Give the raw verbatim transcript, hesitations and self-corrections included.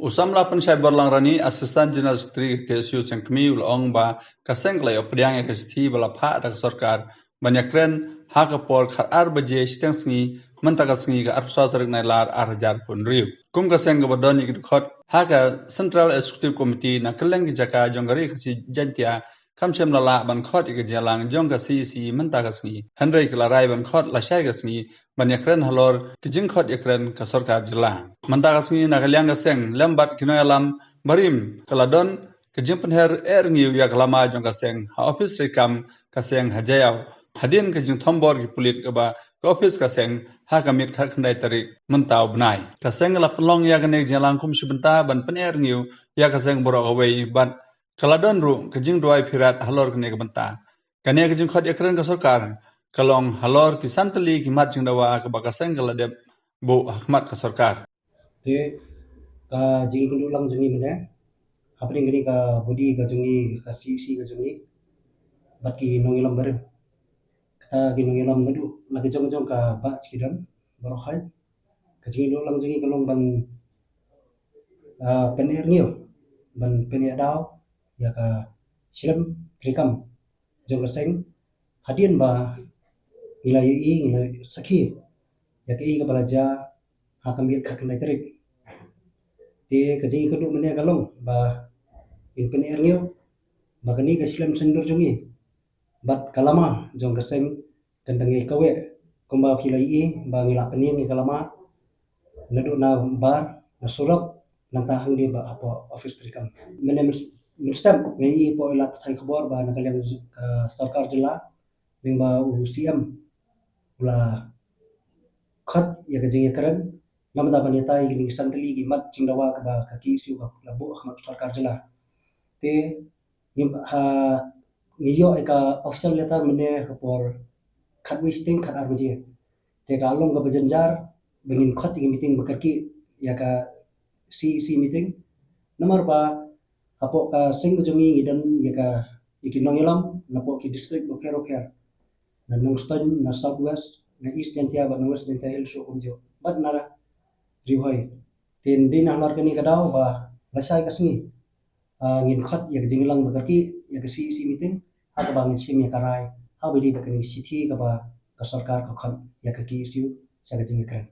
U samla Pynshai Borlang Rani, Assistant General Secretary ka K S U Seng Kmie, u la ong ba ka seng ka la ïoh pdiang ïa ka shithi ba la phah da ka sorkar ban ïakren ha ka por khatar baje shiteng sngi mynta ka sngi, ka arphew saw tarik Nailar ar hajar khyndai. Kum ka seng kaba don ïa ki dkhot ha ka Central Executive Committee na kylleng ki jaka jong ka Ri Khasi Jaiñtia, kam shym la lah ban khot ïa ka jingïalang jong ka C E C mynta ka sngi, hynrei ka la rai ban khot lashai ka sngi ban ïakren halor ka jingkhot ïakren ka sorkar jylla. Mynta ka sngi, na ka liang ka seng lem bad ki nongïalam barim, ka la don ka jingpynher eh rngiew ïa ka lama jong ka seng ha ophis treikam ka seng ha Jaiaw, hadien ka jingthombor ki pulit kaba ka ophis ka seng ha ka miet khatkhyndai tarik mynta u bnai. Ka seng ka la pynlong ïa kane ka jingïalang kum shi bynta ban pyneh rngiew ïa ka seng baroh kawei, bad ka la don ruh ka jingduwai pyrshah halor kane ka bynta. Kane ka jingkhot ïakren ka sorkar ka long halor ki san tylli ki mat jingdawa kaba ka seng ka la dep buh ha khmat ka sorkar. Te ka jingïakynduh lang jong ngi mynne hapdeng kane ka body ka jong ngi, ka C E C ka jong ngi, bad ki nongïalam barim. Kata ki nongïalam naduh la ki jong jong ka Bah Chikidon baroh hai. Ka jingïakynduh lang jong ngi ka long ban, ah, pyneh rngiew, ban pyneh daw ïa ka shlem treikam jong ka seng, hadien ba ngi la ïohi, ngi la sakhi ïa kaei kaba la jia ha ka miet khatkhyndai tarik. Te ka jingïakynduh mynne ka long ba ngin pyneh rngiew ba kane ka shlem saiñdur jong ngi bad ka lama jong ka seng kan dang ïai kaweh. Kumba phi la ïohi ba ngi la pynïeng ïa ka lama naduh na bar, na surok, nangta hangne bad hapoh ophis treikam. Mynne myn-, mynstep nga ïohi hapoh ïa la pathai khubor ba na ka liang ka sorkar jylla lyngba u C M u la khot ïa ka jingïakren namar ban ïatai ïa kine ki san tylli ki mat jingdawa kaba ka K S U ka la buh ha khmat sorkar jylla. Te ngi ha, ngi ïoh ïa ka official letter mynne ha ka por khatwei shiteng khatar baje. Te ka long kaba jynjar ba ngin khot ïa ka meeting ba kyrkieh, ïa ka C E C meeting. Namar ba hapoh ka seng ka jong ngi ngi don ïa ka, ïa ki nongïalam napoh ki district bapher bapher, na Nongstoiñ, na South West, na East Jaintia bad na West Jaintia Hills ruh kumjuh, bad na Ri Bhoi. Te dei na halor kane ka daw ba lashai ka sngi, ah, ngin khot ïa ka jingïalang ba kyrkieh, ïa ka C E C meeting, ha kaba ngin shim ïa ka rai ha ba dei bad kane ka shithi kaba ka sorkar ka khot ïa ka K S U sha ka jingïakren.